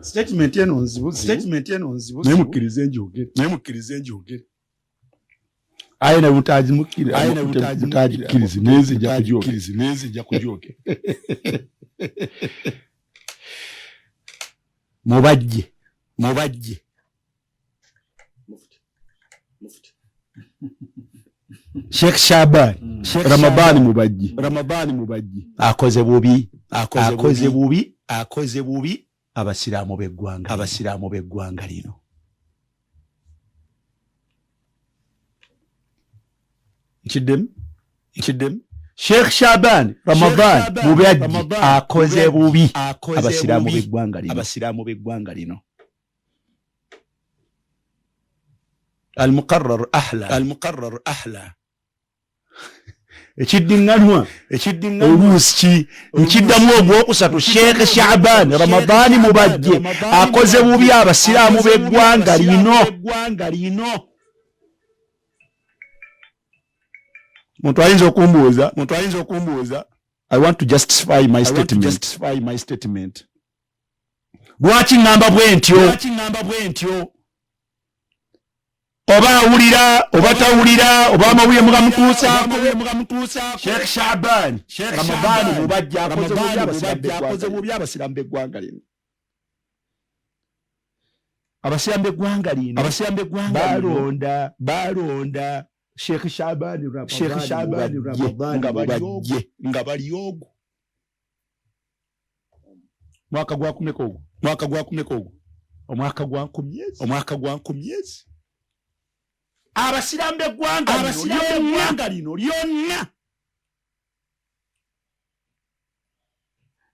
Statement eno nzibu, Statement eno nzibu. Naye mukkirize njogere. Naye mukkirize njogere. Aye na mutagimukkirize, aye na mutagikkirize, naye nze nja kugyogera, naye nze nja kugyogera. Mubajje, mubajje. Sheikh Shaban, Sheikh Ramadhani Mubajje, Ramadhani Mubajje akoze bubi, akoze bubi, akoze bubi abasiraamu b'eggwanga, abasiraamu b'eggwanga lino. Nkiddemu, nkiddemu. Sheikh Shaban Ramadhan Mubajje akoze bubi abasiraamu b'eggwanga lino, abasiraamu b'eggwanga lino. Al-muqarrar ahla, al-muqarrar ahla. Ekiddiŋŋanwa, ekiddiŋŋanwa oluusi ki nkiddamu ogwokusatu. Sheikh Shaban Ramadhani Mubajje akoze bubi abasiraamu b'eggwanga lino. Eggwanga lino. Muntu ayinza okumbuuza, muntu ayinza okumbuuza, I want to justify my I want to statement. justify my statement. Lwaki ŋŋamba bwe ntyo? Lwaki ŋŋamba bwe ntyo? Oba awulira oba tawulira, oba amawulire mugamutuusaako. Amawulire mugamutuusaako. Sheikh Shaban Sheikh Ramadhani Shaban Mubajje akoze bubi Ramadhani abasiraamu Mubajje akoze b'eggwanga bubi abasiraamu b'eggwanga lino. Abasiraamu b'eggwanga lino, abasiraamu b'eggwanga lino balonda, balonda Sheikh Shaban Sheikh Shaban Ramadhani nga bali ogwo, Mubajje nga bali ogwo. Mwaka gwa kumeka ogwo? Mwaka gwa kumeka ogwo? Omwaka gwa nkumi ezi, omwaka gwa nkumi ezi. Abasiraamu b'eggwanga lino Abasiraamu lyonna, b'eggwanga lino lyonna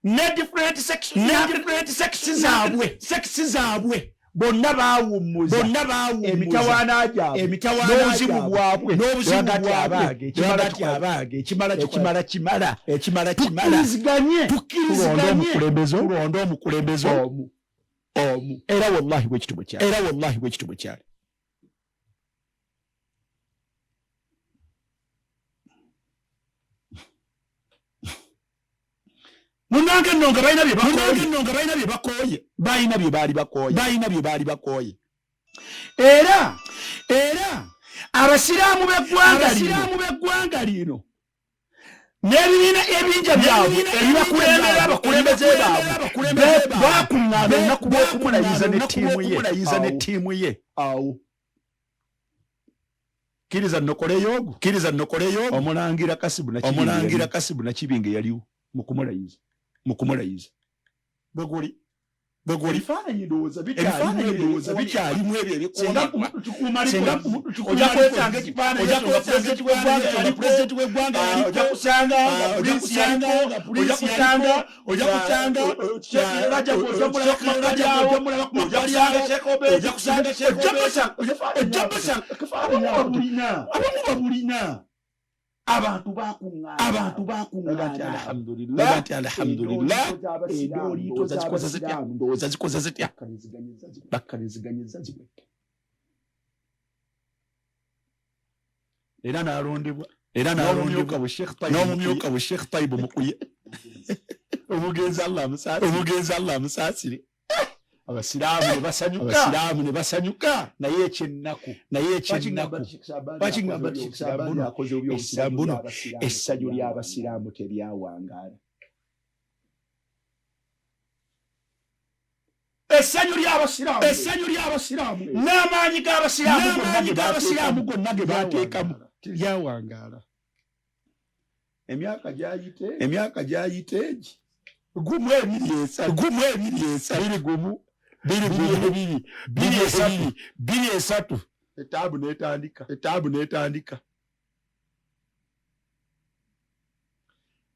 ne different sections, ne different sections zaabwe, sections zaabwe, bonna baawummuza, bonna baawummuza emitawaana gyabwe, emitawaana n'obuzibu gyabwe, bwabwe, n'obuzibu Bagati bwabwe, abange, ekimala bagati kikola- abange, ekimala ekimala kimala, ekimala kimala, tukkiriziganye, tukkiriziganye, tulonde omukulembeze, tulonde omukulembeze omu, omu. Era wallahi bwe kityo bwe kyali, era wallahi bwe kityo bwe kyali. Munnange nno nga balina bye Munnange bakooye, nno nga balina bye bakooye, balina bye baali bakooye, balina bye baali bakooye. Era era abasiraamu b'eggwanga lino, abasiraamu b'eggwanga lino n'ebibiina ebinja byabwe ebibakulembera, abakulembeze baabwe abakulembeze baabwe bakuŋŋaana olunaku lw'okumulayiza ne ttiimu ye. lw'okumulayiza ne ttiimu ye. Awo Kkiriza nnokoleyo ogwo, kkiriza nnokoleyo ogwo. Omulangira Kasibu Nakibinge, omulangira yaliwo Kasibu Nakibinge yaliwo mu kumulayiza, mu kumulayiza. Bwe guli, bwe guli. Ebifaananyi ndowooza ebifaananyi ndowooza bikyalimu ebyo ebikuumibwa. Singa ojja kwesanga ekifaananyi ojja ekyo nga kwesanga pulezidenti w'eggwanga ekifaananyi yaliko, pulezidenti w'eggwanga Ah, yaliko, ojja kusanga nga Ah, ojja poliisi kusanga yaliko, nga ojja poliisi kusanga, yaliko, ojja kusanga, Sheikh Rajab ojja mulaba ku mabbali awo, ojja mulaba ku ojja mabbali kusanga awo, Sheikh Obedi, ojja kusanga Sheikh ojja Obedi, kusanga, ojja kusanga, abamu babulina, abamu babulina. Abantu bakuŋŋaana, Abantu Bagati bakuŋŋaana. alhamdulillah, Bagati alhamdulillah. Endooliito Endowooza zikoze zitya? z'abasiraamu Ndowooza zikoze zitya? Bakkaliziganyiza ziwedde. Era n'alondebwa, era n'alondebwa n'omumyuka bwe Sheikh Tayyib n'omumyuka bwe Sheikh Tayibu Mukuye, omugenzi Allah amusaasire, omugenzi Allah amusaasire. Abasiraamu ne basanyuka, Abasiraamu ne basanyuka. Naye ekyennaku, Naye ekyennaku, lwaki ngamba nti Sheikh Shaban akoze obubi Essanyu essanyu ly'abasiraamu teryawangaala. Essanyu ly'abasiraamu, essanyu ly'abasiraamu n'amaanyi g'abasiraamu gonna n'amaanyi ge g'abasiraamu baateekamu gonna ge baateekamu teryawangaala. Emyaka gyayite, Emyaka gyayite egi, gumu ebiri esatu, gumu ebiri esatu, biri gumu biri biri gumu ebiri, biri biri esatu, ebiri, biri esatu, etaabu n'etandika, etaabu n'etandika.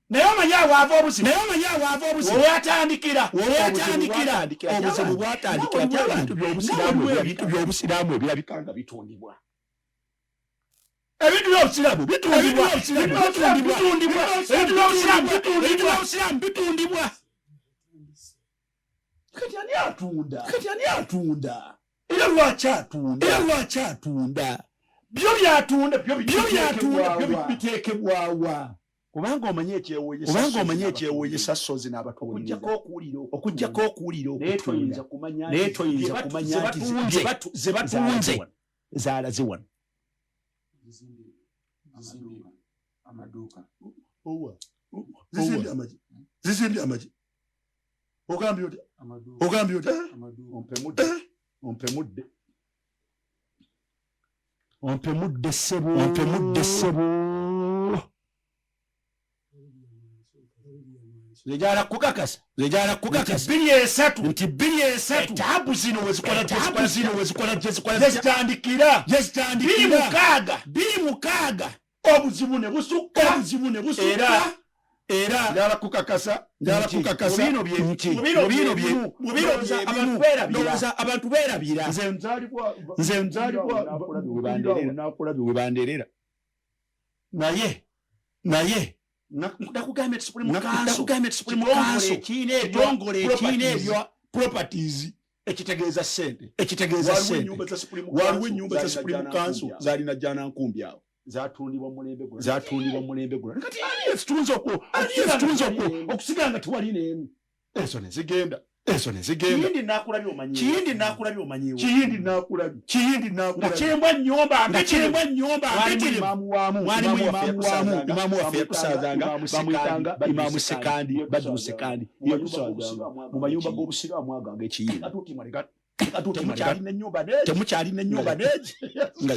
Naye omanyi awo ava obuzibu, Naye omanyi awo ava obuzibu, wewatandikira, wewatandikira obuzibu bwatandikira nti abantu by'obusiraamu ebintu by'obusiraamu ebirabika nga bitundibwa, ebintu by'obusiraamu bitundibwa, bitundibwa, bitundibwa, ebintu by'obusiraamu bitundibwa, by'obusiraamu bitundibwa. Kati ani atunda? Kati ani atunda? Era lwaki atunda? Era lwaki atunda? Byo byatunda, byo Byo byatunda, byo biteekebwawa? biteekebwawa? Kubanga omanyi ekyewuunyisa, Kubanga omanyi ekyewuunyisa, Sozi n'abatuwuliriza, okuggyako okuwulira okuggyako okuwulira naye okutunda, toyinza kumanya naye toyinza kumanya nti ze batunze zaalaze wano. Zizimbye amaduuka. Zizimbye amagi, zizimbye amagi. Ogambye otya? Amaduuka. Ogambye otya? Amaduuka. Ompemudde, ompemudde, ompemudde ssebo, Ompemudde ssebo. Njagala kukakasa Njagala kukakasa 23 nti 23 etaabu zino wezikola, etaabu zino wezikola, gyezikola, gyezitandikira, gyezitandikira, 26, 26, obuzibu ne busukka, obuzibu ne busukka. Era Njagala kukakasa, njagala Nti, kukakasa mu bino bye- nti mu bino mu bino bye bye bimu, mu bino ndowooza bye abantu bimu, beerabira. Ndowooza abantu beerabira. Nze nzaalibwa, Nze nzaalibwa Nakulabye webanderera. Naye Nakugambye nti Supreme Council, nakugambye nti Supreme kitongole Council, ekirina ebya kitongole ekirina properties, ebya properties, ekitegeeza ssente, ekitegeeza Waliwo ssente. ennyumba za Supreme Waliwo Council ennyumba za zaalina Supreme Jana Council Nkumbi awo. zaalina Jana Nkumbi awo. Zatundibwa mulembe guno. Zatundibwa mulembe guno. Kati ani ezitunze ezitunze okusigala nga tewali n'emu? Ezo ne zigenda, ezo ne zigenda. Kiyindi nakulabye omanyiiwo. Kiyindi nakulabye omanyiiwo. Kiyindi nakulabye, Kiyindi Nga nakulabye. kyembwa nnyumba, Nga kyembwa nnyumba Mwalimu mpitirivu. imaamu waamu, Mwalimu imaamu waffe imaamu waamu, yakusaazanga, imaamu waffe yakusaazanga, bamuyitanga bamuyitanga Imaamu Sekandi, Badru Sekandi, yakusaazanga mu mayumba g'obusiraamu ago ag'Ekiyindi. Temukyalina ennyumba n'egi. Temukyalina ennyumba n'egi. Nga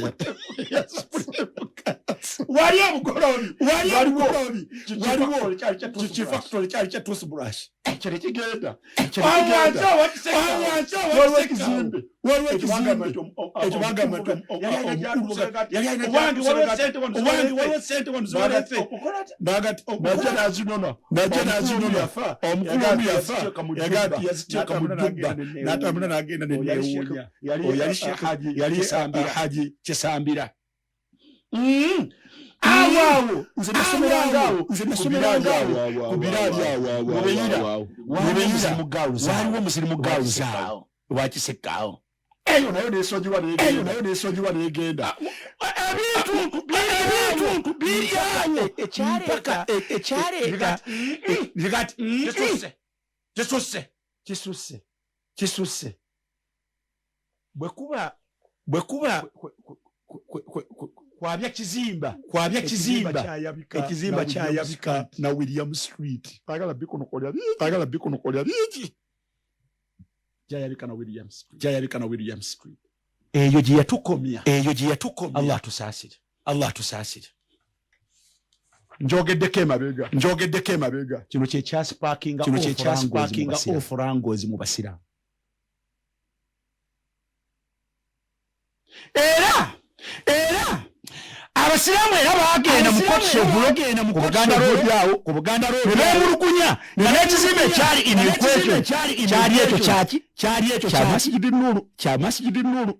Wali obugoloobi, wali waliwo obugoloobi, waliwo kyali kya kifactory kyali kya toothbrush. Ekyo ne kigenda. Ekyo Awo ne kigenda. wansi awo wakisekaawo. Waliwo Waliwo ekizimbe, ekizimbe, waliwo ekyo bagamba ekizimbe nti ekyo bagamba nti yali alina gy'atuusa, yali alina owange gy'atuusa, waliwo ssente wano, owange waliwo ssente wano ziwalese. N'agati Najja n'azinona, najja Omukulu n'azinona. yafa, Omukulu omu yafa, yagamba nti yaziteeka mu jjubba, n'atambula n'agenda neneewuunya. Oyo yali Sheikh yali Kisambira. Haji Kisambira. Awo awo nze nasomeranga awo, nze nasomeranga awo ku biraali awo awo, Mu Biyira. awo, awo. Mu Biyira. Waliwo Musirimu Girls awo lwakisekaawo. Eyo nayo nesonyiwa Eyo negenda, nayo nesonyiwa negenda. Ebintu biri awo Ekyaleeta, ekyaleeta kati kisusse, kisusse, kisusse, kisusse. Bwe kuba Kwabya kizimba, kwabya Ekizimba kizimba, kyayabika, ekizimba na William kyayabika Street. Na William Street. Saagala bikunokolya bingi, saagala bikunokolya bingi. Kyayabika na William Street, kyayabika na William Street. Eyo gye yatukomya, eyo gye yatukomya. Allah atusaasire, Allah atusaasire. Njogeddeko emabega, njogeddeko emabega. Kino kye kyasparkinga, Kino kye kyasparkinga off wranglings mu basiraamu. Era Abasiraamu era baagenda mu courts of law ku Buganda Road awo, ku Buganda Road ne beemulugunya nga n'ekizimbe ekyali in equation kyali ekyo kyaki, kyali ekyo kya Masjidi Nuru, kya Masjidi Nuru.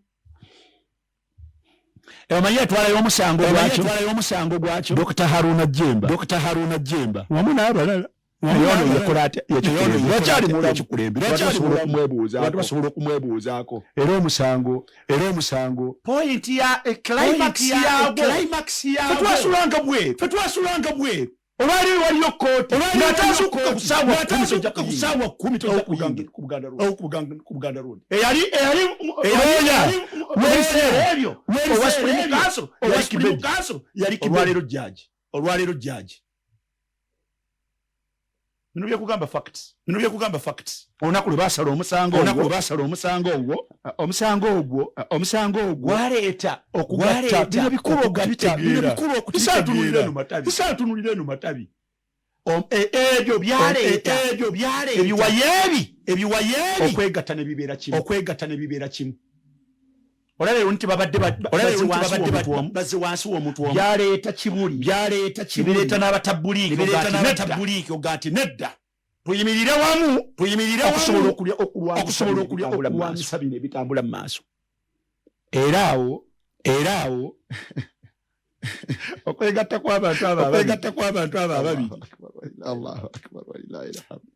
Omanyi etwalayo omusango gwakyo, etwalayo omusango gwakyo, Dr Haruna Jemba, Dr Haruna Jemba wamu n'abalala. Wamu Naye ono n'abalala. yakola atya? Yakikulembera. Bakyali mulamu. Yakikulembera. Bakyali Basobola mulamu. okumwebuuzaako. Abantu basobola okumwebuuzaako. Era omusango, era omusango Point ya climax yaagwo, climax yaagwo, ffe twasulanga bweru, ffe twasulanga bweru. Olwaleero waliyo kooti Ng'atazuukuka ku ssaawa 10 tojja ku kuyingira. ssaawa 10 tojja kuyingira. Ku Buganda Road. Ku Buganda Road. Eyali Eyali mu biseera ebyo owa Supreme ebyo, Council, owa yali Supreme Kibedi. Council yali Kibedi. Olwaleero judge, Olwaleero judge. Bino byekugamba facts, bino byekugamba facts. Olunaku lwe baasala omusango Olunaku ogwo, lwe baasala omusango ogwo, omusango ogwo, omusango ogwo gwaleeta okugatta gwaleeta bino bikulu okugatta, okubitegeera. bino bikulu Bisaatunuulira okubitegeera. eno matabi, Bisaatunuulira eno matabi. Ebyo byaleeta, ebyo byaleeta ebiwayi ebi, ebiwayi ebi, okwegatta ne bibeera kimu, okwegatta ne bibeera kimu. Olaba leero nti babadde Olaba leero bazze nti wansi babadde w'omuntu omu. bazze wansi w'omuntu omu. Byaleeta kibuli, Byaleeta kibuli, bireeta n'abatabbuliiki, bireeta oga nti nedda. n'abatabbuliiki, oga nti nedda. Tuyimirire wamu, tuyimirire okusobola wamu okulya okulwanyisa okusobola bino okulya ebitambula mu maaso. okulwanyisa bino ebitambula mu maaso. Era awo, Era awo Okwegatta kw'abantu abo ababiri. Okwegatta kw'abantu abo ababiri. Allahu akbar walillahi alhamd.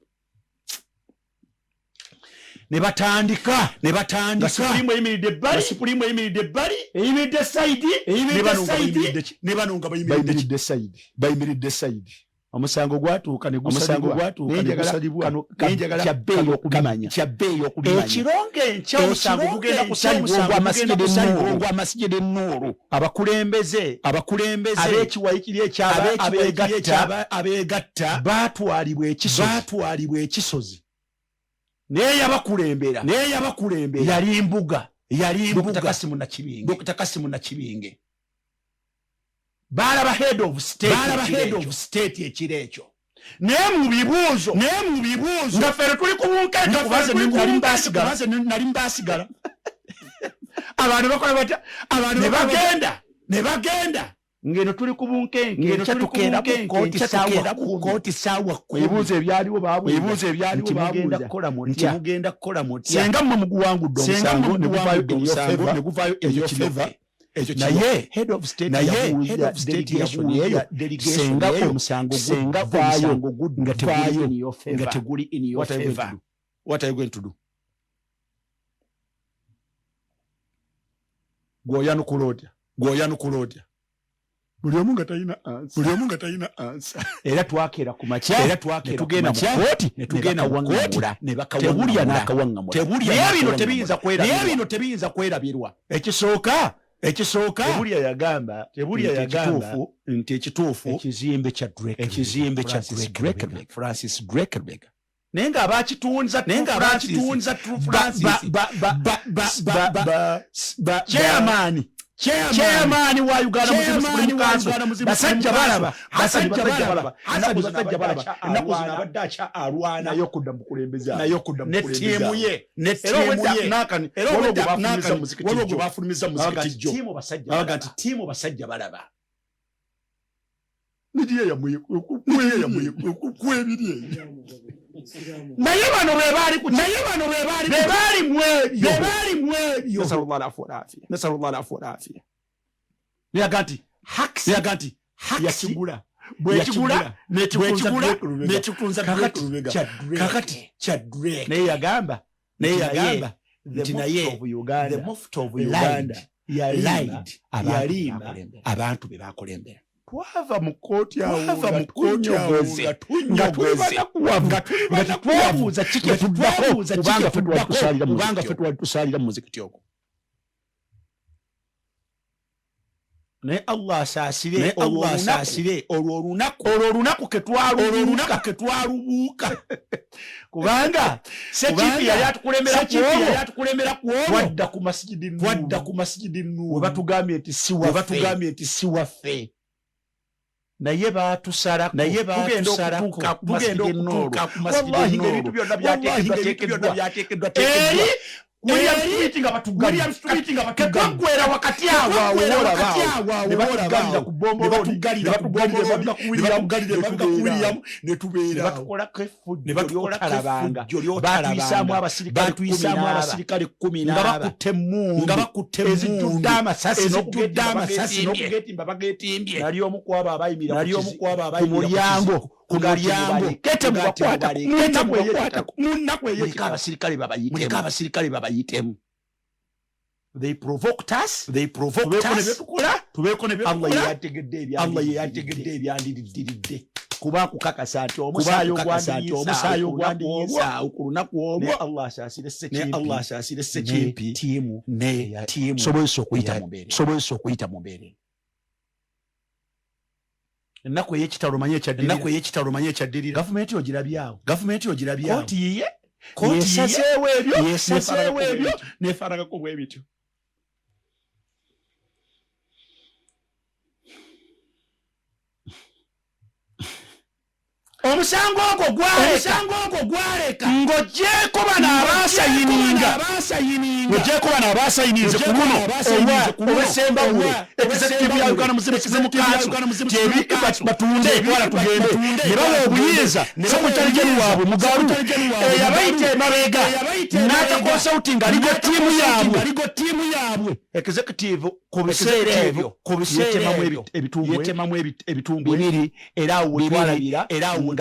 Ne batandika, ne nga batandika Supreme eyimiridde ebbali, nga Supreme eyimiridde ebbali, eyimiridde side, eyimiridde ne bano nga side, bayimiridde ki? Ne bano nga bayimiridde ki? Bayimiridde side, bayimiridde side. Omusango gwatuuka ne Omusango gusalibwa. gwatuuka Naye ne njagala gusalibwa. kano Naye njagala kya bbeeyi kano okubimanya. kya bbeeyi okubimanya. Ekiro ng'enkya omusango gugenda kusalibwa ogwa Masjid Ennuuru. Ogwa Masjid Ennuuru. Abakulembeze Abakulembeze ab'ekiwayi kiri ekyaba ab'ekiwayi kiri abeegatta ekyaba abeegatta baatwalibwa ekisozi. Baatwalibwa ekisozi. Naye yabakulembera Naye yabakulembera yali mbuga yali Dr. mbuga Kasimu Nakibinge. Dr. Kasimu Nakibinge. Baalaba head of state Baalaba ekiro head ekyo. of state ekiro ekyo. Naye mu bibuuzo Naye mu bibuuzo nga ffe tuli ku bunkenke, nga kuba ffe nze tuli ku nali bunkenke, mbaasigala. kuba nze nali mbaasigala. Abantu bakola batya? Abantu Ne bakola batya? bagenda Ne bagenda. Ngeno tuli ku bunkenke, Ngeno enkya tuli ku tukeera ku bunkenke, kkooti enkya ssaawa tukeera ku 10. kkooti ssaawa 10. Ebibuuzo ebyaliwo baabuuza Ebibuuzo ebyaliwo nti mugenda baabuuza kukola nti mutya mugenda kukola mutya? Senga mmwe muguwangudde Senga omusango mmwe ne guvaayo muguwangudde in your omusango favor, ne guvaayo in ekyo your kiroke. favor, ekyo Naye head of state Naye yabuuza head of state delegation yabuuza eyo, delegation senga eyo, omusango senga guvaayo omusango nga teguli guvaayo in your favor, nga teguli in your What are you going to favor, do? What are you going to do? Gwoyanukula otya? Gwoyanukula otya? Buli omu nga talina answer. Buli omu nga talina answer. Era twakeera ku makya Era twakeera ne ku tugenda mu makya, kkooti ne tugenda mu kkooti, ne ne tebulya bakawaŋŋamula. n'akawaŋŋamula. Tebulya Naye bino n'akawaŋŋamula. tebiyinza Naye kwerabirwa. bino tebiyinza kwerabirwa. Ekisooka, Ekisooka, Tebulya yagamba Tebulya nti yagamba ekituufu nti ekituufu ekizimbe kya Drake, ekizimbe kya Francis Drake Drake Lubega. Francis Drake Lubega. Naye ng'abakitunza Naye nga abakitunza True Francis chairman chairman chairman wa Uganda Muslim Chairman Supreme wa Council. Uganda Muslim Basajja Supreme balaba, Council. Hassan Basajja basajja balaba, balaba, Hassan ennaku zino basajja abadde balaba, akya ennaku zino alwana abadde akya alwana Naye okudda mu bukulembeze awo. Naye okudda mu ne bukulembeze ttiimu awo. ye. Ne Era ttiimu obwedda ye. Naakani, Era waliwo obwedda gwe bafulumiza Naakani, mu muzikiti waliwo gwe jjo. bafulumiza mu Babaga muzikiti nti jjo. ttiimu basajja Babaga balaba. nti ttiimu basajja balaba. Nigiye yamuye ku ebiri eyo. Naye bano be baali ku Naye bano be baali be baali mu ebyo. Be baali mu ebyo. Nasalullah alafu walafiya. Nasalullah alafu walafiya. Yaga nti Hax Yaga nti Hax yakigula, bwekigula Yakigula. n'ekikunza Bwekigula Drake Lubega. n'ekikunza Kakati Drake Lubega. kya Drake. Kakati kya Drake. Naye yagamba Naye nti yagamba the nti Mufti naye of Uganda the Mufti of lied, Uganda yaliima lied abantu yaliima be bakulembera. Abantu be bakulembera. Twava mu kkooti awo Twava nga mu kkooti awo tunyogoze. nga Nga tuli tunyogoze. banakuwavu, Nga tuli nga banakuwavu. tetwebuuza ki Nga kye tuddako, tetwebuuza ki kubanga kye ffe twali tuddako, tusaalira mu kubanga muzikiti ffe ogwo. twali tusaalira mu muzikiti ogwo. Naye Allah asaasire Naye olwo Allah olunaku, asaasire olwo olunaku, olwo olunaku ke olwo olunaku twalubuuka, ke twalubuuka. Kubanga sekiipi Kubanga yali atukulembera ku Sekiipi olwo, yali atukulembera ku olwo, twadda ku Masjidi Nuuru. Twadda ku Masjidi Nuuru. We batugambye nti si We waffe. batugambye nti si waffe. Naye baatusalako. Naye Tugenda baatusalako. okutuuka ku Tugenda Masjidi Nuuru. okutuuka ku Masjidi Wallahi Nuuru. ng'ebintu byonna Wallahi byateekeddwa ng'ebintu byonna teekeddwa. byateekeddwa Eri teekeddwa. William Eri Street nga batugambye. William Street nga batugambye. Ketwaggwera wakati awo awo Ketwaggwera woolaba wakati awo. awo awo Ne woolaba batugalira awo. ku Bombo Ne Road, batugalira ne ku Bombo batugalira Road, emabega ku ne William, batugalira ne emabega ku tubeera William, awo. ne tubeera Ne awo. batukolako Ne effujjo batukolako ly'otalabanga. effujjo ly'otalabanga. Baatuyisaamu abasirikale Baatuyisaamu 10 abasirikale 10 nga n'aba. bakutte emmundu Nga bakutte ezijjudde emmundu amasasi ezijjudde amasasi n'okugetimba n'okugetimba bageetimbye. Nali omu ku abo abayimirira Nali ku omu ku abo ku abayimirira ku mulyango kizi- ku mulyango Kete Kete mubakwata, mubakwata, mu nnaku mubakwata, ey'ekitalo. Mu nnaku Muleke ey'ekitalo. abasirikale babayitemu. Muleke abasirikale babayitemu. They provoked us. They provoked Tubeeko ne us. bye tukola. Tubeeko ne bye Allah tukola. ye yategedde Allah ye ebyandiridde. yategedde ebyandiriddiridde. Kuba nkukakasa nti Kuba omusaayi nkukakasa nti omusaayi ogwandiyiisaawo ogwandiyiisaawo ku lunaku ku lunaku olwo. olwo, Allah asaasire Ne Ssekimpi Allah asaasire ne Ssekimpi ttiimu ne eya- ttiimu sobozesa okuyita eya- mu mbeera sobozesa okuyita mu mbeera eno. Ennaku ey'ekitalo manyi ekyaddirira. Ennaku ey'ekitalo manyi ekyaddirira. Gavumenti ogirabyawo. Gavumenti ogirabyawo. Kooti yiye Kooti yiye yesazeewo ebyo, yesazeewo neefaanagako ebyo bwe bityo. Neefaanagako bwe bityo. Omusango ogwo gwaleka, Omusango ogwo gwaleka, ng'ogyeko bano abaasayininga, abasayininga, ng'ogyeko bano abaasayininze ku luno olw'Essembabule, executive ya Uganda Muslim Supreme Council, tyebi batunde twala tugende, ne bawa obuyinza secretary general waabwe Mugalu eyabayita emabega n'ataconsultinga aligo ttiimu yaabwe. Aligo ttiimu yaabwe. Executive ku biseera ebyo ku biseera yetemamu ebyo ebitundu yetemamu ebitundu 2, era awo 2, wetwalabira era awo nga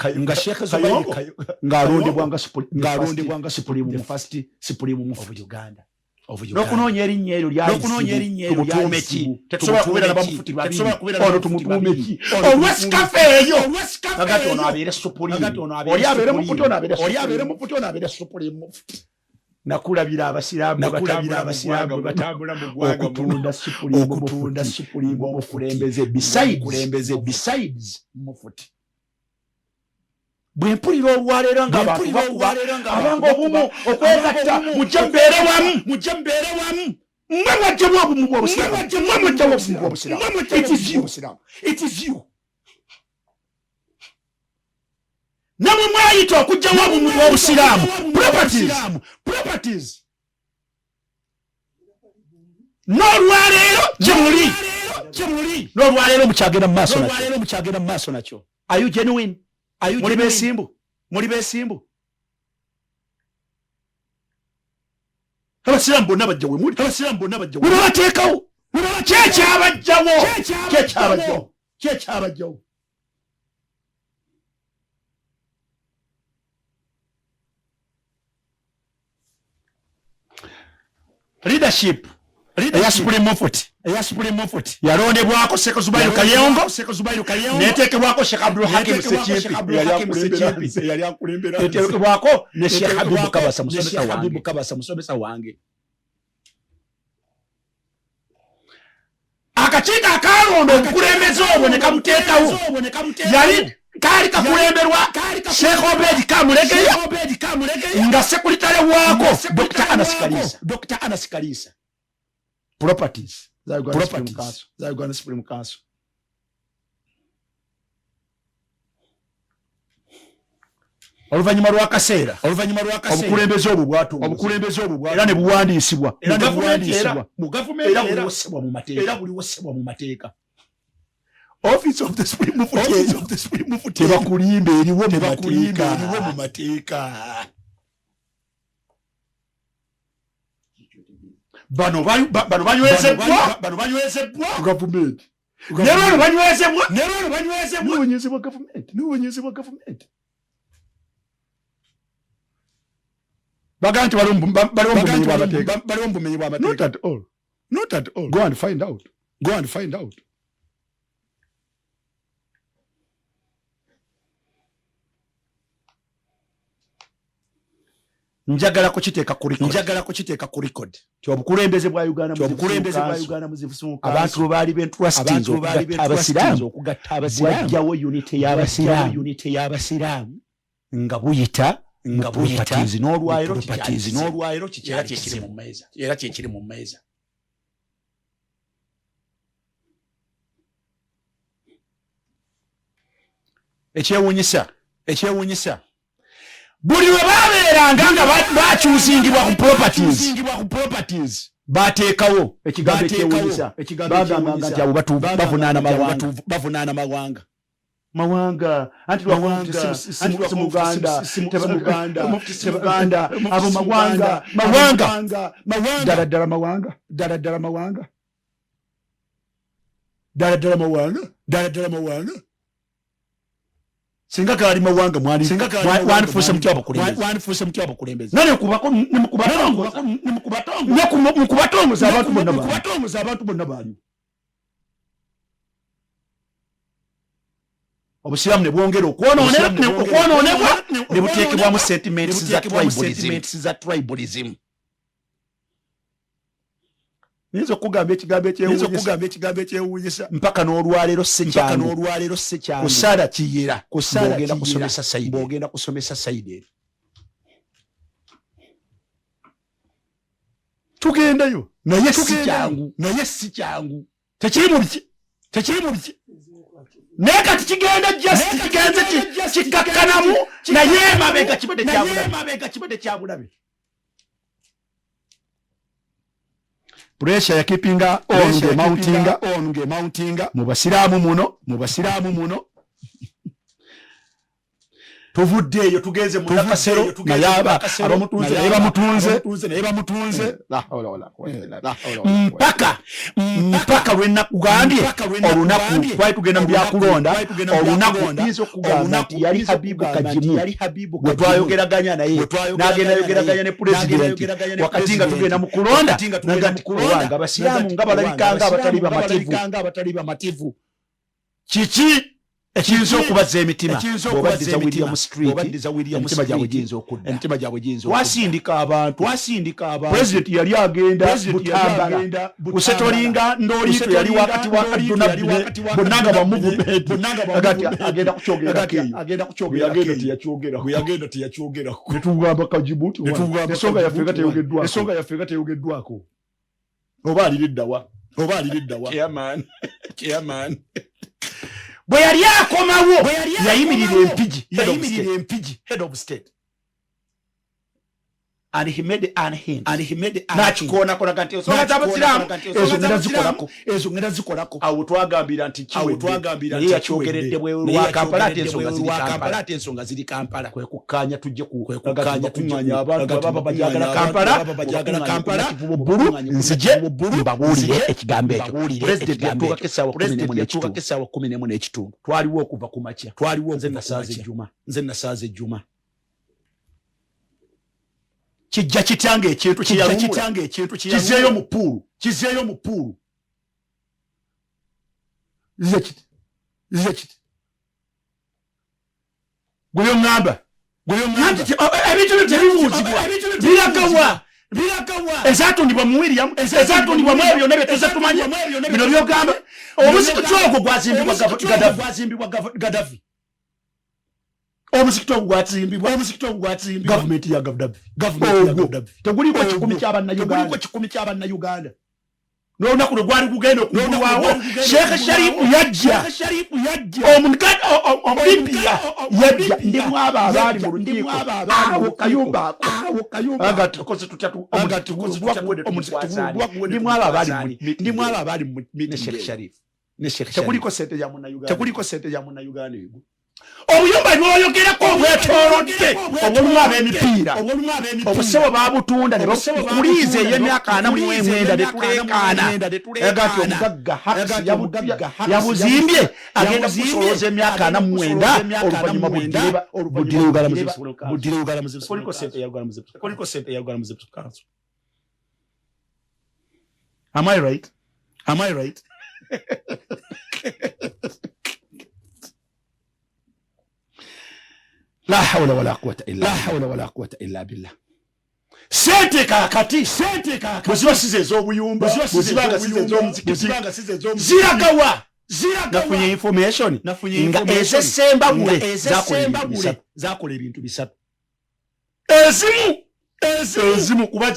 Nga Sheikh Zubairi ng'alondebwa nga Supreme Mufti. N'okunoonya erinnya eryo lyalitumutuume ki? Tetusobola kubeera na bamufuti babiri. Ono tumutuume ki? Olwesikafa eyo agati ono abeere Supreme, oli abeere mufuti, ono abeere Supreme Mufti. Nakulabira abasiraamu batambula mu ggwanga okutunda Supreme omukulembeze besides mufuti. Bwe mpulira olwaleero nga abantu bakuba abanga obumu okwegatta, mujje mbeere wamu, mmwe mwajjamu obumu bw'obusiraamu, mmwe mwajjamu obumu bw'obusiraamu. It is you, it is you. Namwe mwayita okugyawo obusiraamu, properties. N'olwaleero gyemuli, n'olwaleero mukyagenda mu maaso nakyo, mukyagenda mu maaso nakyo. Are you genuine? Muli besimbu? Muli besimbu? Abasiraamu bonna bajja wemuli, abasiraamu bonna bajja wemuli, bateekawo kyekyabajjawo, kyekyabajjawo, kyekyabajjawo. Leadership eya Supreme Mufti, eya Supreme Mufti yalondebwako Sheikh Zubairu Kayongo, Sheikh Zubairu Kayongo, neteekebwako Sheikh Abdul Hakim Sekimpi, eyali akulembera, neteekebwako ne Sheikh Habibu Kabasa, musomesa wange, Habibu Kabasa, musomesa wange. Akakiiko akalonda obukulembeze obwo ne kabuteekawo yali kaali kakulemberwa Sheikh Obedi Kamulegeya nga sekulitale waako Dr. Anas Kalisa, Dr. Anas Kalisa. Properties za Uganda Supreme Council, za Uganda Supreme Council. Oluvannyuma lw'akaseera, oluvannyuma lw'akaseera, obukulembeze obwo bwatongozebwa, obukulembeze obwo era ne buwandiisibwa, era ne buwandiisibwa mu gavumenti, era buliwosebwa mu mateeka, era buliwosebwa mu mateeka. Office of the Supreme Mufti, Office of the Supreme Mufti, tebakulimba, eriwo mu mateeka, eriwo mu mateeka. Bano banywezebbwa, bano banywezebbwa ku gavumenti, ne bano banywezebwa, ne bano banywezebwa, n'obunyezi bwa gavumenti, n'obunyezi bwa gavumenti. Baga nti baliwo mu bumenyi bw'amateeka, baliwo mu bumenyi bw'amateeka. Not at all, not at all. Go and find out, go and find out. Njagala kukiteeka ku record, njagala kukiteeka ku record ti obukulembeze bwa Uganda, obukulembeze bwa Uganda Muzivu, abantu baali bentrustiz abasiraamu okugatta abasiraamu, bwajjawo unity y'abasiraamu, unity y'abasiraamu nga buyita, nga buyita n'olwaleero, n'olwaleero era kyekiri mu mmeeza, era kyekiri mu mmeeza. Ekyewuunyisa, ekyewuunyisa, buli lwe babeeranga nga bakyusingibwa ku properties, bateekawo ekigambo ekyewuunyisa, bagambanga nti abo bavunaana mawanga, bavunaana mawanga, mawanga, anti si Muganda, Muganda, Muganda, abo mawanga, mawanga, mawanga, ddala ddala mawanga, ddala ddala mawanga, ddala ddala mawanga, ddala ddala mawanga. Singa gaali mawanga, mwanifuuse mutya abakulembeze? Mwanifuuse mutya abakulembeze? Nane mukubatongoza abantu bonna, mukubatongoza abantu bonna baaliwo. Obusiraamu ne bwongera okwonoonebwa ne buteekebwamu sentiments za tribalism. Nyinza okugamba ekigambo ekyewuunyisa, ekigambo ekyewuunyisa, mpaka n'olwaleero sekyangu, n'olwaleero sekyangu, kusala kiyera, kusala ogenda kusomesa side, ogenda kusomesa side eri tugendayo, naye si kyangu, naye si kyangu, tekiri mu biki, tekiri mu biki, naye kati kigenda just kigenze kikakkanamu, naye emabega kibadde kyabulabe, emabega kibadde kyabulabe. Pressure ya keepinga on the mounting, on the mounting mu basiraamu muno, mu basiraamu muno. Tuvudde eyo tugenze mu Nakasero, naye abamutunze, naye bamutunze, naye bamutunze, mpaka, mpaka lwe nakugambye olunaku twali tugenda mu byakulonda, olunaku yinza okugamba nti yali Habibu Kagimu gwe twayogeraganya naye, n'agenda yogeraganya ne pulezidenti wakati nga tugenda mu kulonda, naga nti owange abasiraamu nga balabikanga abatali bamativu, kiki ekiyinza okubazza emitima? Bw'obaddiza William Street, emitima gyabwe giyinza okudda, emitima gyabwe giyinza. Wasindika abantu, wasindika abantu. President yali agenda Butambala kusetolinga Ndoliito, yali wakati wa Kaduna, bonna nga ba movement, agati agenda kukyogerako eyo, agenda kukyogerako eyo, teyakyogera, bwe yagenda teyakyogerako. Netugamba Kajibuti, netugamba ensonga yaffe nga teyogeddwako, ensonga yaffe nga teyogeddwako. Oba aliriddawa, oba aliriddawa? Chairman, chairman. Bwe yali akomawo yayimirira Empigi. Yayimirira Empigi, head of state, and he made an hint, and he made an n'akikoonakolaga nti ensonga z'abasiraamu ezo ngenda zikolako, ezo ngenda zikolako. Awo twagambira nti Awo twagambira naye nti yakyogeredde kiwedde. bweru Naye lwa Kampala ate yakyogeredde ensonga bweru ziri lwa Kampala. Kampala ate ensonga ziri Kampala. Kwe kukkaanya tujje ku Kwe kukkaanya tujje kuŋŋaanya abantu ku- ababa bajagala abantu Kampala, ababa bajagala Kampala, Kivubo Bbulu, nzije mbabuulire ekigambo ekyo. Mbabuulire Pulezidenti ekigambo yatuukako ekyo. essaawa kumi Pulezidenti n'emu yatuukako n'ekitundu. essaawa 11:15. Twaliwo okuva ku makya. Twaliwo Nze okuva ku nasaaza makya. ejjuma. Nze nasaaza ejjuma. Kijja kitya ng'ekintu Kijja kye kitya ng'ekintu kye kizeeyo mu puulu? Kizeeyo mu puulu. Kize kiti, kize kiti, gwe yoŋŋamba. Gwe yoŋŋamba. Nti, ebintu byo tebibuuzibwa. Ebintu byo Biragawa? Biragawa? Ezatundibwa mu William, ezatundibwa mu ebyo byonna bye tuze tumanye, bino byogamba, omuzikiti ogwo gwazimbibwa Gaddafi. Gwazimbibwa Gaddafi. Omuzikiti ogwo gwazimbibwa, Omuzikiti ogwo gwazimbibwa gavumenti ya Gaddafi. Gavumenti ya Ogwo Gaddafi. teguliiko Ogwo 1,000 ky'abannayuganda. Teguliiko 1,000 ky'abannayuganda. N'olunaku lwe gwali gugenda okugulwawo, N'olunaku lwe gwali gugenda Sheekh okugulwawo, Sharifu yajja. Sheikh Sharifu yajja. Omulibya yajja, ndimu abo abaali mu Ndimu lukiiko abo abaali mu awo lukiiko. kayumba ako. Awo kayumba Aga ako. tukoze tutya Aga tukoze tutya omuzikiti omuzikiti gwakuwedde Ndimu abo abaali mu tumukwasa ani? ndimu abo abaali mu Ne Sheikh Sharif. Ne Sheikh Sharif. Tekuliko sente ya munnayuganda. Tekuliko sente ya munnayuganda egwo. Obuyumba bwoyogerako obwetoolodde obwolumu ab'emipiira, Obwolumu ab'emipiira. obusebo babutunda ne Obusebo bakuliiza babutunda ey'emyaka 49 ne netuleekaana. tuleekaana. Aga nti omugagga Hacks Aga nti omugagga Hacks yabuzimbye agenda yabuzimbye, kusolooza emyaka 49 oluvannyuma oluvannyuma buddire Uganda Muslim Council. Buddire Uganda Muslim Kuliko sente ya Uganda Muslim Kuliko sente ya Uganda Muslim Council. Am I right? Am I right? La hawla wala quwwata illa La hawla wala quwwata illa billah. Sente kaakati, Sente kaakati. bwe ziba size ez'obuyumba, Bwe ziba bwe ziba nga size ez'omuzikiti, Bwe ziba nga size ez'omuzikiti. ziragawa? Ziragawa? Nafunye information Nafunye nga information ez'essembabule nga zakola ebintu ez'essembabule bisatu. zakola ebintu bisatu. Ezimu, ezimu kuba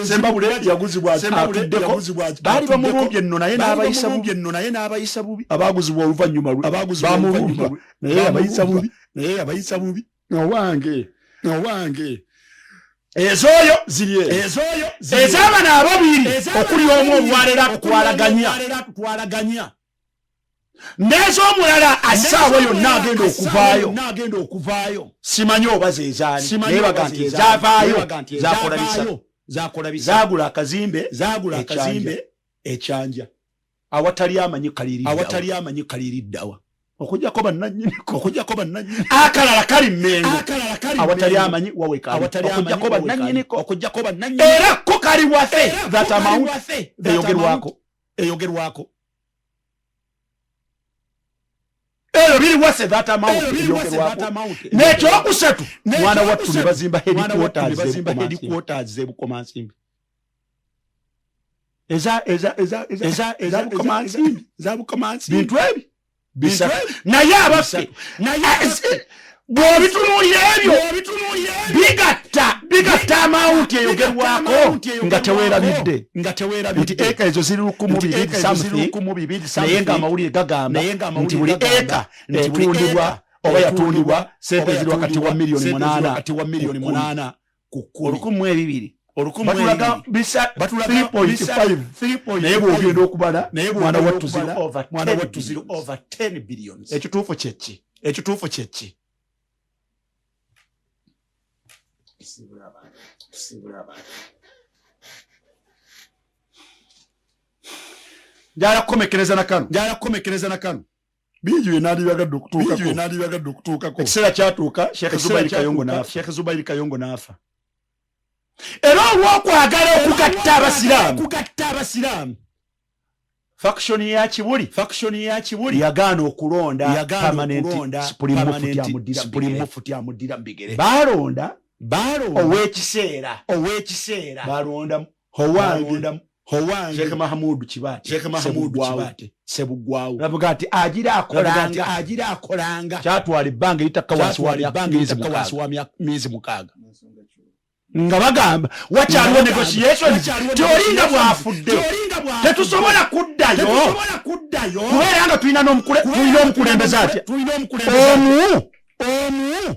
Sembabule yaguzibwa Sembabule atuddeko, yaguzibwa baali bamulumbye nno naye Baali n'abayisa bamulumbye bubi. nno naye n'abayisa bubi. Abaaguzibwa oluvannyuma lwe Abaaguzibwa bamulumba oluvannyuma lwe naye abayisa bubi. Naye abayisa bubi. Owange, owange. Ez'oyo ziri ezo. Ez'oyo Ez'abano ababiri Ez'abano okuli omu ababiri olwaleero okuli omu atutwalaganya olwaleero atutwalaganya n'ez'omulala assaawa yonna agenda okuvaayo. Yonna agenda okuvaayo. Simanyi oba zeezaani, Simanyi naye oba baga nti zeezaani. ezaavaayo Naye baga nti zakola ezaavaayo bisatu. zakola bisatu. Zaagula akazimbe Zaagula Ekyanja. akazimbe ekyanja awatali amanyi kaliriddawa. Awatali amanyi kaliriddawa. Okujjako bannannyiniko. Okujjako bannannyini. Akalala kali Mmengo Akalala kali awatali Mmengo. amanyi wawekali Awatali amanyi okujjako wawekali. bannannyiniko. Okujjako bannannyini. Era ko kali waffe Era that ko kali amount waffe that eyogerwako. amount eyogerwako. Ebyo biri wase that amount Ebyo biri wase that eyogerwako. amount N'ekyokusatu, mwana wattu ne N'ekyokusatu, bazimba mwana wattu ne headquarters bazimba z'eBukomansimbi. headquarters z'eBukomansimbi. Eza eza eza eza Eza eza Bukomansimbi. Za Bukomansimbi. Bintu ebi bisatu. Bintu ebi Naye abaffe, Naye abaffe, bw'obitunuulira ebyo bw'obitunuulira ebyo, bigatta amawunti eyogerwako amount eyogerwako nga teweerabidde nga nti teweerabidde eka ezo ziri lukumu nti bibiri eka ezo ziri something, 1,200 naye something, ng'amawulire gagamba naye ng'amawulire nti buli gagamba eka nti buli etundibwa eka oba etundibwa yatundibwa sente oba ziri wakati wa yatundibwa miliyoni sente ziri 8 wakati wa miliyoni ku kkumi. 8 ku kkumi. 1,002. Olukumu Batulaga ebibiri. bisa Batulaga 3.5, 3.5. naye bw'ogenda okubala Naye mwana bw'ogenda wattu ziri okubala, over mwana 10 wattu ziri billions. over 10 billions. Ekituufu kyeki? Ekituufu kyeki? Tusiibule abantu, tusiibule abantu. Njala kukomekereza na kano. Njala kukomekereza na kano. Bingi bye nandibyagadde Bingi bye okutuukako. nandibyagadde okutuukako. Ekiseera kyatuuka Sheekh Ekiseera Zubairi Kayongo kyatuuka, n'afa. Sheikh Zubairi Kayongo n'afa. Era olw'okwagala okugatta abasiraamu, okugatta abasiraamu, faction ya Kibuli, faction ya Kibuli yagaana okulonda yagaana permanent okulonda Supreme Mufti permanent amuddira mu Supreme bigere. Mufti amuddira mu bigere. Baalonda Baalonda ow'ekiseera. Ow'ekiseera. Balonda Owange, owange Sheikh Mahamudu Kibaate, Sheikh Mahamudu Ssebuggwawo. Kibaate Ssebuggwawo. Bavuga nti agira Bavuga nti akolanga. agira akolanga. Kyatwala ebbanga eritakka wansi wa Kyatwala ebbanga myezi eritakka 6. wansi wa myezi 6. N'ensonga ki? Nga bagamba wakyaliwo Nga bagamba, negotiations, wakyaliwo tiolinga negotiations, bw'afudde tiolinga bw'afudde, tetusobola kuddayo tetusobola kuddayo kubeera nga tulina n'omukulembeze atya tulina omukulembeze omu. Omu,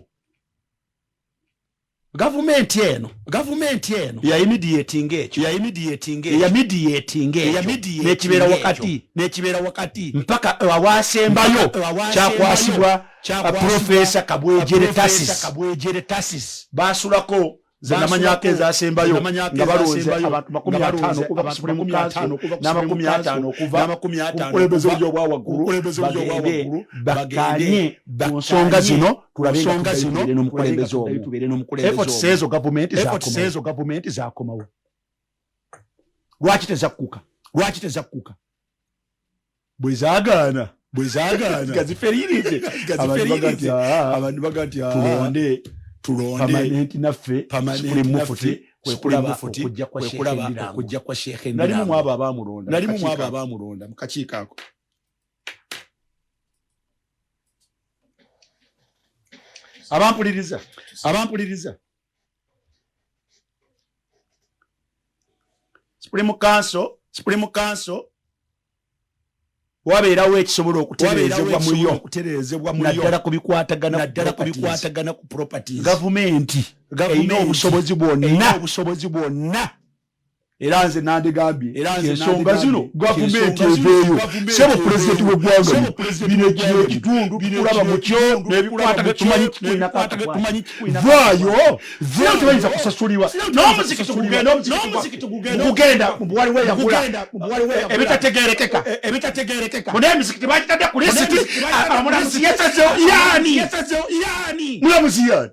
gavumenti eno, gavumenti eno yayimediatinga ekyo, yayimediatinga ekyo, yamediatinga ekyo yamediatinga n'ekibeera ekyo, wakati, n'ekibeera wakati mpaka awasembayo Awasembayo, kyakwasibwa kyakwasibwa Profesa Kabwejere Profesa Tasis. Kabwejere Tasis. Basulako ze namanyako ezasembayo Namanyako nga balonze ezasembayo, abantu makumi nga ataano balonze okuva ku abantu Supreme makumi Council ataano okuva ku n'amakumi Supreme ataano Council, okuva n'amakumi ku ataano bukulembeze okuva buli obwa ku waggulu, bukulembeze buli obwa bagende waggulu, bakkaanye bagende ku nsonga zino, tulabe nga nsonga tuddayo zino, tubeere n'omukulembeze tulabe nga omu. tubeere n'omukulembeze Efforts omu. ezo gavumenti Efforts zakomawo. ezo gavumenti zakomawo. Lwaki tezakkuka? Lwaki tezakkuka? Bwe zaagaana, Bwe zaagaana, nga ziferirize, nga abantu baga nti, ziferirize, "Ah, abantu baga nti, "Ah, tulonde tulonde permanent naffe permanent Supreme naffe, Mufti," kwe Supreme kulaba Mufti, okujja kwa kwe Sheikh kulaba Ndirango. okujja kwa Sheikh Nalimu Ndirango. mwabo abaamulonda Nalimu mu mwabo kakiiko ako. abaamulonda mu kakiiko ako. Abampuliriza, Abampuliriza, Supreme Council, Supreme Council, wabeerawo ekisobola wabeerawo okutereezebwa mu ekisobola yo, okutereezebwa mu yo, naddala ku bikwatagana ku naddala ku properties. bikwatagana ku properties. Gavumenti Gavumenti erina obusobozi erina bwonna, obusobozi bwonna. Era nze nandigambye Era nze ensonga zino nandigambye gavumenti ensonga zino eveeyo. gavumenti Sebo eveeyo. pulezidenti w'eggwanga, Sebo pulezidenti bino kino w'eggwanga, ekitundu bino tukulaba kino mu kyo ekitundu n'ebikwatagana, tukulaba mu tumanyi kyo, kikulinako tumanyi kikulinako. Vaayo, vaayo, tebayinza kusasulibwa. N'omuziki N'omuzikiti tugugenda, gugenda, n'omuzikiti tugugenda, gugenda waliwo eyagula Gugenda, waliwo eyagula. ebitategerekeka. Ebitategerekeka. Muna emizikiti bagitadde ku lisiti, Emizikiti bagitadde ku omulamuzi lisiti. yasazeewo yaani? Yasazeewo yaani? Mulamuzi yaani?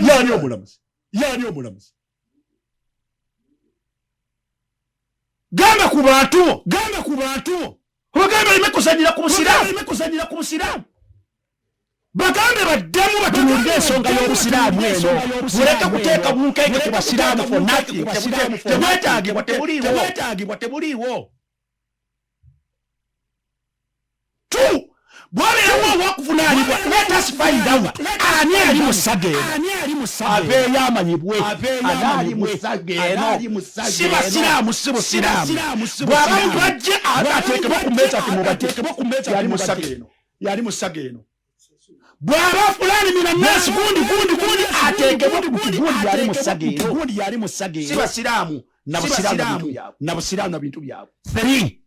Yaani omulamuzi? Yaani omulamuzi? Gamba ku bantu, Gamba ku bantu, obagambe baleme kuzanyira ku busiraamu, baleme kuzanyira ku busiraamu. Bagambe baddemu batunuulire ensonga y'obusiraamu eno, muleke kuteeka bunkenke ku basiraamu for nothing. Tebwetaagibwa, tebuliiwo. Tebwetaagibwa, tebuliiwo. Two, bwabeerawo owakuvunaanibwa, let us find out ani ali mu saga eno. Ani ali mu saga eno. Aveeyo amanyibwe Aveeyo ani ali amanyibwe. mu saga Ani eno. ali mu saga Si eno. basiraamu, si busiraamu. Basiraamu, si Bw'aba busiraamu. mutwajje ateekebwe ku mmeeza ati mubadde Ateekebwe ku mmeeza yali mu ati saga mubadde. eno. Yali mu saga eno. Bw'aba fulani minanasi gundi gundi gundi, ateekebwe ku kigundi yali mu saga eno. Gundi yali mu saga Si eno. basiraamu na Si busiraamu na basiraamu bintu byabwe. na busiraamu na bintu byabwe. Three,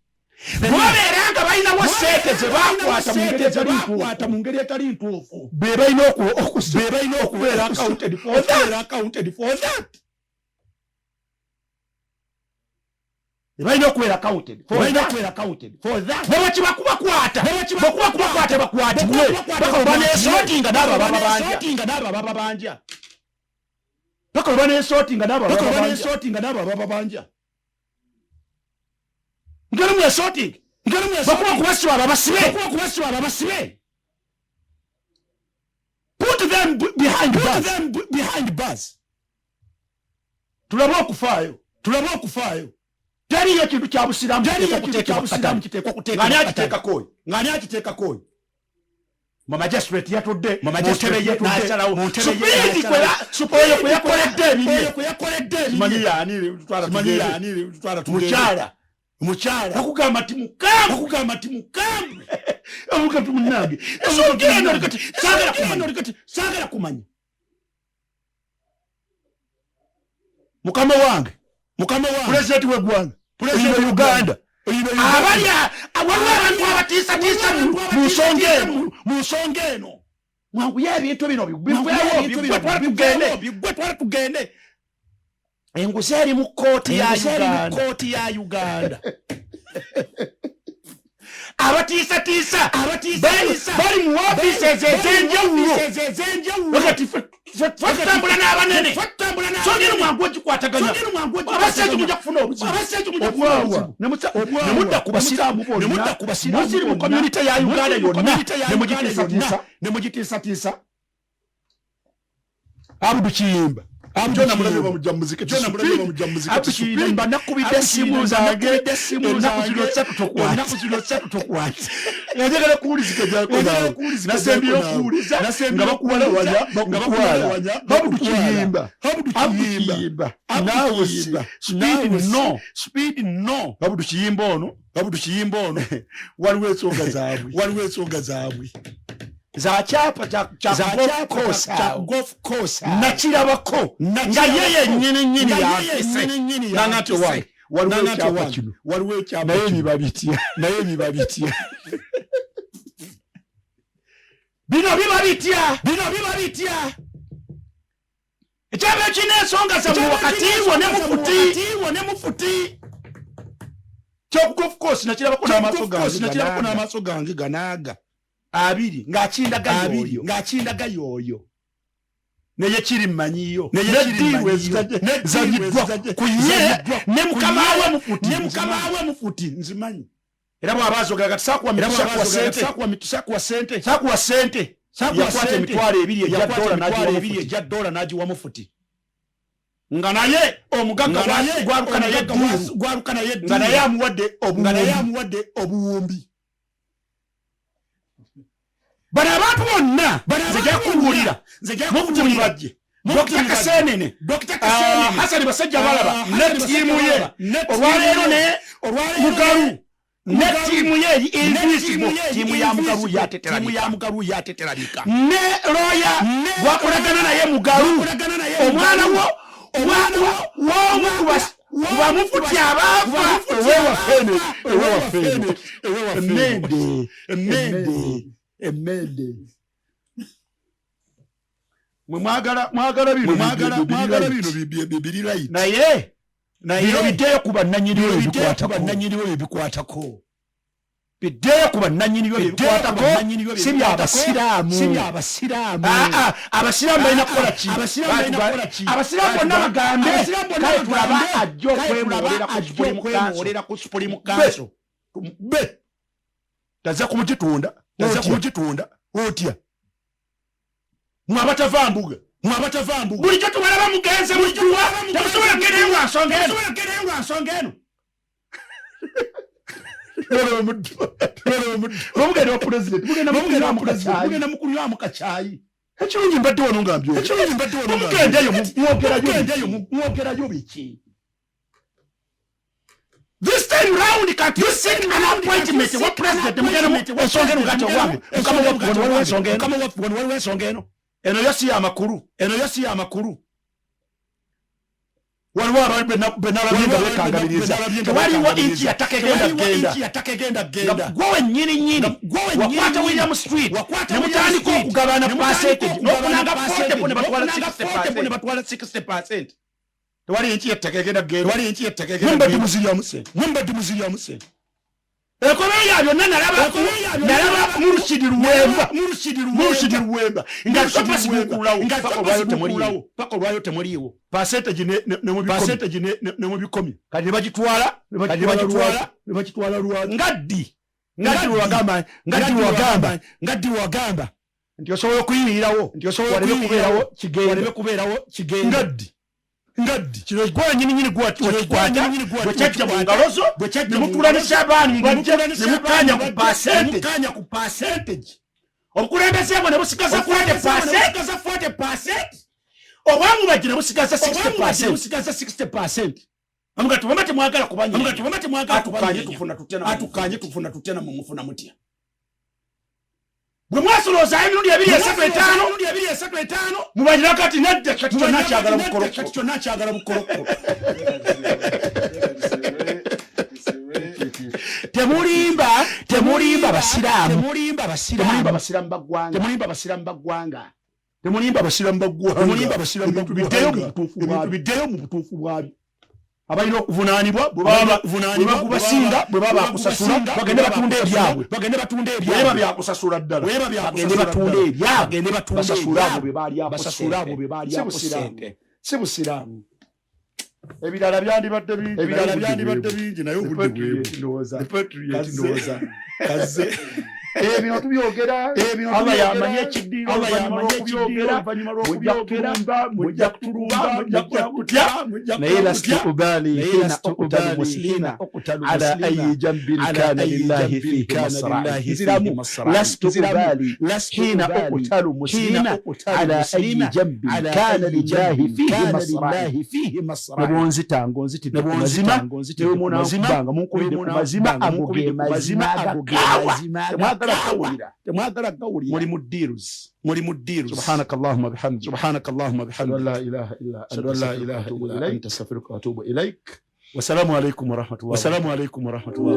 bwabeera nga balinawo sente ze bakwata mu ngeri etali ntuufu, bakwata mu ngeri etali ntuufu, be balina be balina okubeera accounted for that. okubeera accounted for that. Be balina okubeera accounted for Balina that. okubeera accounted for that. Ne bwe kubakwata, bwekuba kubakwata, bakwatibwe Bwe paka bwe baneesootinga n'abo abababanja, Baneesootinga n'abo abababanja. paka bwe baneesootinga n'abo Paka bwe abababanja. baneesootinga n'abo abababanja. Ngeri mwesootinga, Ngeri bwekuba kubasiba ababasibe, Bwekuba kubasiba ababasibe. Put them behind Put bars. them behind bars. Tulabe okufaayo. Tulabe okufaayo. Teriyo kintu kya busiraamu Teriyo kiteekwa kintu kya kuteekebwa busiraamu katale. kiteekwa kuteekebwa Ng'ani katale. akiteekako oyo? Ng'ani akiteekako oyo? Mu magistrate yatudde Mu mu ntebe ye magistrate yatudde, n'asalawo. mu ntebe ye Supiidi n'asalawo. oyo kwe yakoledde ebibye. Oyo kwe yakoledde ebibye. Simanyi yaani, twala Simanyi tugende. yaani, twala tugende. Mukyala, Mukyala, bakugamba nti mukambwe, bakugamba nti mukambwe. Omukati munnange, ensonga eno kati saagala kumanya. Kati saagala kumanya. Mukama wange, Mukama wange, pulezidenti w'eggwanga Pulezidenti lino Uganda, lino Uganda. abali waliwo abantu abatiisatiisa mu nsonga eno, mu nsonga eno, mwanguye ebintu bino Mwanguye bigwewo, ebintu bino bigwe, twala tugende. biggwe, twala tugende. Enguzi eri mu kkooti ya Enguzi eri mu Uganda. kkooti ya Uganda. Abatiisatiisa Abatiisatiisa bali mu ofiisi ez'enjawulo. Ez'enjawulo. Wakati ffe tutambula n'abanene, Ffe tutambula n'abanene. songera mwangu ogikwataganya. Songera mwangu ogikwataganya. Abasajja mujja kufuna obuzibu. Abasajja mujja kufuna Obwawa. obuzibu. Ne mudda ku basiraamu bonna, Ne mudda ku basiraamu muziri mu bonna. community ya Uganda Muziri mu yonna, community ya ne Uganda mugitiisatiisa. yonna, ne mugitiisatiisa. Abudu Kiyimba, Jona mulabye bamujja mu muzikiti. Jona mulabye bamujja mu muzikiti. Abudu Kiyimba, nakubidde essimu zange ennaku zino 3, tokwata. Ennaku zino 3, tokwata. Njagala kuwulizika gyako Njagala naawe. kuwulizika Nasembyeyo gyako naawe. okuwuliza Nasembyeyo nga bakuwalawanya, okuwuliza, nga bakukwala. bakuwalawanya, Abudu bakukwala. Kiyimba. Abudu Abudu Kiyimba. Kiyimba. Abudu Naawe Kiyimba. speed no. Speed no. Abudu Kiyimba ono, Abudu Kiyimba ono, waliwo ensonga zaabwe. Waliwo ensonga zaabwe. Za kyapa kya golf course nakirabako nga ye yennyini nnyini yampise nanga nti owange waliwo ekyapa kino, waliwo ekyapa naye biba bitya? Naye biba bitya? Bino biba bitya? Bino biba bitya? Ekyapa ekirina ensonga zammwe wakati wo ne mufuti, wo ne mufuti. Kyoku golf course nakirabako n'amaaso gange, nakirabako n'amaaso gange ganaaga abiri ng'akindaga yoyo, ng'akindaga yoyo. Naye kiri mmanyiyo, Naye kiri neddiiru mmanyiyo. ezanyiddwa ku ye ne mukama we mufuti, ne mukama we mufuti, nzimanyi. Era bw'aba azogera kati saakuwa Era mitusa bw'aba kuwa azogera sente, saakuwa sente, saakuwa sente, saakuwa yakwata sente. emitwalo ebiri egya Yakwata dola emitwalo n'agiwa ebiri mufuti, egya dola n'agiwa mufuti, nga naye omugagga nga naye gwaluka naye omugagga ddiiru, gwaluka naye ddiiru, nga naye amuwadde nga naye obuwumbi. Amuwadde obuwumbi. Bano abantu bonna Bano nze abantu jja kubuulira, bonna, nze jja mufuti kubuulira. mubajje Mufuti Dr. mubajje. Kasenene, Dr. Kasenene. Hasani Basajja balaba Ah, ne Hassan ttiimu Basajja ye Balaba. Ne ttiimu olwaleero ye. ne Olwaleero Mugalu ne ne Mugalu. ttiimu ye eri Ne ttiimu invisible, ye eri ttiimu ya Mugalu invisible. yateterabika. Ttiimu ya Mugalu yateterabika. Ne looya Ne gwakolagana naye Mugalu, Gwakolagana naye omwana Mugalu. wo Omwana wo w'omu ku bamufuti abaafa Ewewaffe eno, ewewaffe eno, ewewaffe eno. Emmende, Emmende, emmende. Mwe mwagala, mwagala bino Mwe mwagala, mwagala bino bino biri right. Naye Naye bino biddeyo ku bannannyini bino byo biddeyo ku ebikwatako. bannannyini byo ebikwatako. Biddeyo ku bannannyini byo Biddeyo ku ebikwatako, bannannyini byo si ebikwatako, byabasiraamu. si byabasiraamu. Ah, ah, abasiraamu balina kukola ki? Abasiraamu balina kukola ki? Abasiraamu bonna bagambe, Abasiraamu bonna kale tulaba bagambe, ajja kale tulaba okwemwolera ku ajja Supreme Council. okwemwolera ku Supreme Council. Be taze kumugitunda, taze Otya. kumugitunda. Otya? Mwe abatava mbuga, Mwe abatava mbuga, bulijjo tubalaba mugenze mujjuwa, temusobola kugendayo lwa nsonga eno. Temusobola kugendayo lwa nsonga eno. Mugenda wa pulezidenti, mugenda Mugenda mukunywamu president, kacaayi. mugenda mukunywamu kacaayi. Ekirungi mbadde wano nga mbyogera. Ekirungi mbadde wano nga Mugendeyo, mwogerayo Mugendeyo, biki? mwogerayo biki? This time round, can't you seek an appointment wa president? Mugenda ensonga eno ngati owange mukama waffe, wano waliwo ensonga eno. Mukama waffe, wano waliwo ensonga eno. Eno yo si yamakulu, Eno yo si yamakulu. Waliwo abantu benalabye nga bekangabiriza, tewaliwo inchi yattaka egenda Tewaliwo kugenda. inchi yattaka egenda Nga kugenda. gwe wennyini nnyini Gwe wennyini wakwata nnyini. William Street, Wakwata ne William mutandika Street. okugabana Ne mutandika percentage, okugabana n'okunanga percentage, 40 ne batwala n'okunanga 60%. 40 ne batwala 60%. Tewali inchi yattaka egenda kugenda. Tewali inchi yattaka egenda Mwe mbadde kugenda. muziryamu ssente. Mwe mbadde muziryamu ssente. Enkomerero ya byonna, nalaba Enkomerero ya byonna, nalaba Murushidi Luwemba, Murushidi Luwemba. Murushidi Luwemba nga Murushidi topasigukululawo Luwemba. Nga paka olwayo temuliiwo. topasigukululawo. Paka olwayo temuliiwo. Percentage ne mu bikumi. Percentage ne mu bikumi. Kati ne bagitwala, Kati kati ne bagitwala ne bagitwala lwaki? Nga ddi, nga ddi lwewagamba, nga ddi lwewagamba nga ddi wagamba nti osobola okuyimirirawo, nti osobola waleme okuyimirirawo, kubeerawo kigenda, waleme kubeerawo kigenda. Nga ddi, Nga ddi? Kino gwe nyini nyini gwakikwata, nyini nyini gwa bwe kyajja mu wakikwata, ngalo zo, bwe kyajja ne mu mutuula ne ngalo zo, Shabaani ne mubajje, mutuula ne ne mukkaanya ku Shabaani mubajje, ne percentage, mukkaanya ku percentage, obukulembeze bwe ne busigaza 40%, busigaza 40%, obwamubajje ne busigaza obwamubajje ne 60%. busigaza 60%. Amugati bwema temwagala kubanya, Amugati bwema temwagala atukanye kubanya, tufuna tutya na atukanye tufuna tutya na mumufuna mutya? Bwe mwasoloozayo emirundi ebiri, esatu, etaano, Emirundi ebiri, esatu, etaano, mubanyira kati nedda, kati kyonna kyagala bukolokolo. Kati kyonna kyagala bukolokolo. Temulimba, temulimba basiraamu. Temulimba basiraamu. Temulimba basiraamu baggwanga. Temulimba basiraamu baggwanga. Temulimba basiraamu baggwanga. Temulimba basiraamu Ebintu baggwanga. biddeyo mu butuufu Ebintu bwabyo. biddeyo mu butuufu bwabyo. Abalina okuvunaanibwa bwe baba Abalina bwe bakubasinga, bwe baba bakusasula, bagende batunde ebyabwe. Bagende batunde Bweba ebyabwe. byakusasula ddala, Bweba bagende byakusasula batunde ddala. ebyabwe, Bagende batunde basasule abo ebyabwe. be balyako Basasule abo ssente. be Si balyako busiraamu. ssente. Si busiraamu. Ebirala byandibadde bingi, Ebirala naye obudde byandibadde bwebwo. bingi, naye obudde Repatriate bwebwo. ndowooza. Repatriate Kazze. ndowooza. Kazze. Bino tubyogera, Bino Allah tubyogera. yamanyi ekiddirira. Allah oluvannyuma yamanyi lw'okubyogera, oluvannyuma mujja lw'okubyogera, kutulumba, mujja kutulumba, mujja kukola kutya, mutya, naye lastu ubaali naye hina lastu uqtalu ubaali muslima hina uqtalu ala muslima ayi jambin ala kana ayi lillahi jambin fihi kana masra'i. lillahi fihi Nziramu, masra'i. lastu Nziramu, ubaali lastu hina ubaali uqtalu hina muslima uqtalu ala ayi muslima jambin ala kana ayi lillahi jambin fihi kana masra'i. lillahi fihi Ne masra'i. bwonzitanga onzitidde Ne ku bwonzitanga mazima, onzitidde ne ku mazima, bwemunankubanga munkubidde ku mazima, munankubanga ago ge munkubidde ku mazima mazima, ago ge agakaawa, mazima temwagala agakaawa. kugawulira. Temwagala kugawulira. Muli mu deals. Muli mu deals. Subhanaka allahumma bihamdik, Subhanaka allahumma ashhadu an bihamdik, la ilaha illa ashhadu anta, an la astaghfiruka wa ilaha atubu illa ilaik. anta, astaghfiruka wa atubu ilaik. Wassalamu alaikum warahmatullahi. Wassalamu alaikum warahmatullahi.